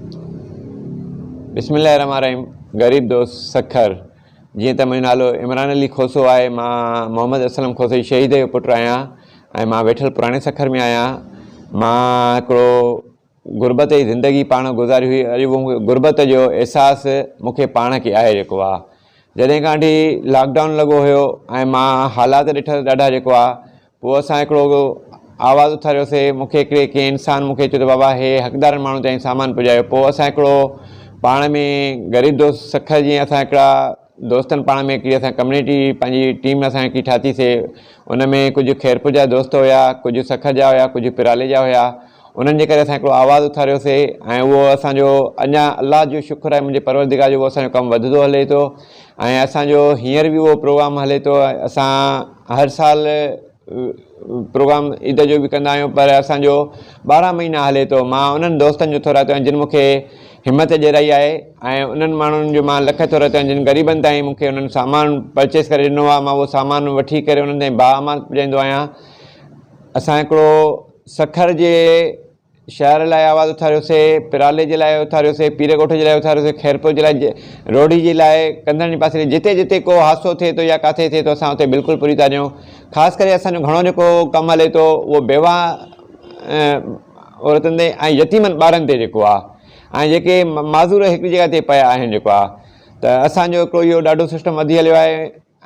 بسم الله الرحمن الرحيم غريب دوست سکر جيئن ته منهنجو نالو عمران علي کوسو آهي مان محمد اسلم کوسي شهيد جو پٽ آهيان ۽ مان ويٺل پراڻي سکر ۾ آهيان مان هڪڙو غربت جي زندگي پاڻ گذاري هئي اڄ به مونکي غربت جو احساس مونکي پاڻ کي آهي جيڪو آهي جڏهن کان وٺي لاڪ ڊائون لڳو هيو ۽ مان حالات ڏٺا ڏاڍا جيڪو آهي پوء اسان هڪڙو آواز اٿاريوسي مونکي هڪڙي ڪنهن انسان مونکي چيو ته بابا هي حقدارن ماڻهن تائين سامان پڄايو پوء اسان هڪڙو پاڻ ۾ غريب دوست سکر جي اسان هڪڙا دوستن پاڻ ۾ هڪڙي اسان ڪميونٽي پنهنجي ٽيم اسان هڪڙي ٺاهتي سي ان ۾ ڪجهه خيرپور جا دوست هيا ڪجهه سکر جا هيا ڪجهه پرالي جا هيا انهن جي ڪري اسان هڪڙو آواز اٿاريو سي ۽ اهو اسان جو اڃا الله جو شڪر آهي منهنجي پروردگار جو اهو اسان جو ڪم وڌندو هلي ٿو ۽ اسان جو هينئر به اهو پروگرام هلي ٿو اسان هر سال پروگرام عيد جو به ڪندا آهيون پر اسان جو 12 مهينا هلي ٿو. مان انهن دوستن جو ٿورائتو آهيان جن مون کي همت ڏيارائي آهي ۽ انهن ماڻهن جو مان لک ٿورائتو آهيان جن غريبن تائين مون کي انهن سامان پرچيز ڪري ڏنو آهي. مان اهو سامان وٺي ڪري انهن تائين با امان پڄائيندو آهيان. اسان هڪڙو سکر جي شهر لاء آواز اٿاريوسي، پرالي جي لاء اٿاريوسي، پير ڳوٺ جي لاء اٿاريوسي، خيرپور جي لاء، روهڙي جي لاء، ڪنڌڙن جي پاسي جتي جتي ڪو حادثو ٿئي ٿو يا ڪاٿي ٿئي ٿو اسان اتي بلڪل پوري ٿا ڏيون. خاص ڪري اسان جو گهڻو جيڪو ڪم هلي ٿو اهو بيواهه عورتن تي ۽ يتيمن ٻارن تي جيڪو آهي ۽ جيڪي معذور هڪڙي جڳهه تي پيا آهن جيڪو آهي ته اسان جو هڪڙو اهو ڏاڍو سسٽم وڌي هليو آهي.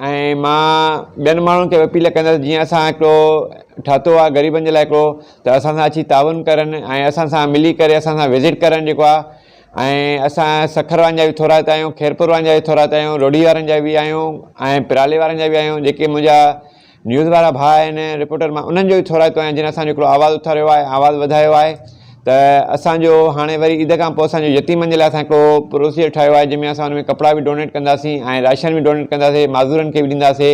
۽ مان ٻين ماڻهن کي به اپيل ڪندس جيئن اسان هڪڙو ٺاهتو آهي غريبن جي لاء هڪڙو ته اسان سان اچي تعاون ڪرن ۽ اسان سان ملي ڪري اسان سان وزٽ ڪرن جيڪو آهي ۽ اسان سکر وارن جا به ٿورائتا آهيون خيرپور وارن جا به ٿورائتا آهيون روهڙي وارن جا به آهيون ۽ پرالي وارن جا به آهيون جيڪي منهنجا نيوز وارا ڀاء آهن رپورٽر مان انهن جو به ٿورائتو آهيان جن اسان جو هڪڙو آواز اٿاريو آهي آواز وڌايو آهي ته اسان جو هاڻي وري عيد کان پوء اسان جو يتيمن جي لاء اسان هڪڙو پروسيجر ٺاهيو آهي جنهن ۾ اسان ان ۾ ڪپڙا به ڊونيٽ ڪنداسين ۽ راشن به ڊونيٽ ڪنداسين معذورن کي به ڏينداسين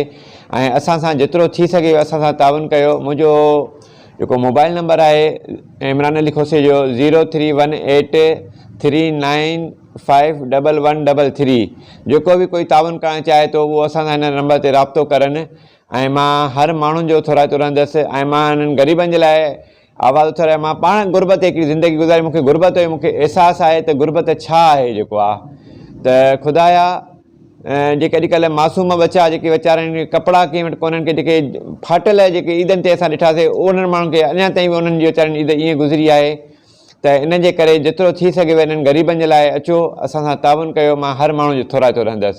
۽ اسان سان جيترو ٿي سگهي اسان سان تعاون ڪيو منهنجو جيڪو موبائل نمبر آهي عمران علي کوسي جو zero three one eight three nine five double one double three جيڪو به ڪوئي تعاون ڪرڻ چاهي ٿو اهو اسان سان هن نمبر تي رابطو ڪرن ۽ مان هر ماڻهن جو ٿورائتو رهندس ۽ مان هنن غريبن جي لاء آواز اٿاريان مان پاڻ غربت هڪڙي زندگي گذاري مونکي غربت جو مونکي احساس آهي ته غربت ڇا آهي جيڪو آ ته خدايا جيڪي اڄڪلهه معصوم ٻچا جيڪي ويچارن کي ڪپڙا ڪنهن وٽ ڪونهن ڪي جيڪي ڦاٽل جيڪي عيدن تي اسان ڏٺاسي انهن ماڻهن کي اڃا تائين به انهن جي ويچارن عيد ائين گذري آهي ته ان جي ڪري جيترو ٿي سگهي انهن غريبن جي لاء اچو اسان سان تعاون ڪيو مان هر ماڻهو جو ٿورائتو رهندس.